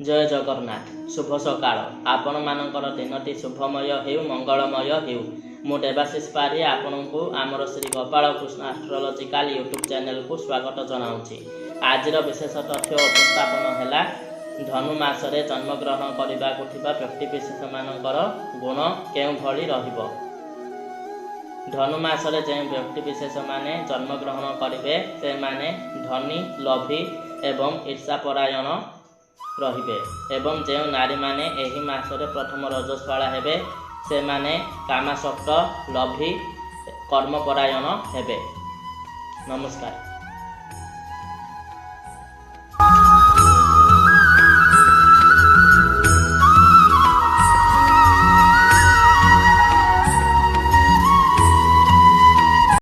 ଜୟ ଜଗନ୍ନାଥ। ଶୁଭ ସକାଳ। ଆପଣମାନଙ୍କର ଦିନଟି ଶୁଭମୟ ହେଉ, ମଙ୍ଗଳମୟ ହେଉ। ମୁଁ ଦେବାଶିଷ ପାଢ଼ୀ ଆପଣଙ୍କୁ ଆମର ଶ୍ରୀ ଗୋପାଳ କୃଷ୍ଣ ଆଷ୍ଟ୍ରୋଲୋଜିକାଲ ୟୁଟ୍ୟୁବ୍ ଚ୍ୟାନେଲକୁ ସ୍ୱାଗତ ଜଣାଉଛି। ଆଜିର ବିଶେଷ ତଥ୍ୟ ଉପସ୍ଥାପନ ହେଲା, ଧନୁ ମାସରେ ଜନ୍ମଗ୍ରହଣ କରିବାକୁ ଥିବା ବ୍ୟକ୍ତିବିଶେଷମାନଙ୍କର ଗୁଣ କେଉଁଭଳି ରହିବ। ଧନୁ ମାସରେ ଯେଉଁ ବ୍ୟକ୍ତିବିଶେଷମାନେ ଜନ୍ମଗ୍ରହଣ କରିବେ, ସେମାନେ ଧନୀ, ଲୋଭୀ ଏବଂ ଈର୍ଷାପରାୟଣ ରହିବେ ଏବଂ ଯେଉଁ ନାରୀମାନେ ଏହି ମାସରେ ପ୍ରଥମ ରଜସ୍ୱାଳା ହେବେ, ସେମାନେ କାମାସକ୍ତ, ଲୋଭୀ, କର୍ମପରାୟଣ ହେବେ। ନମସ୍କାର।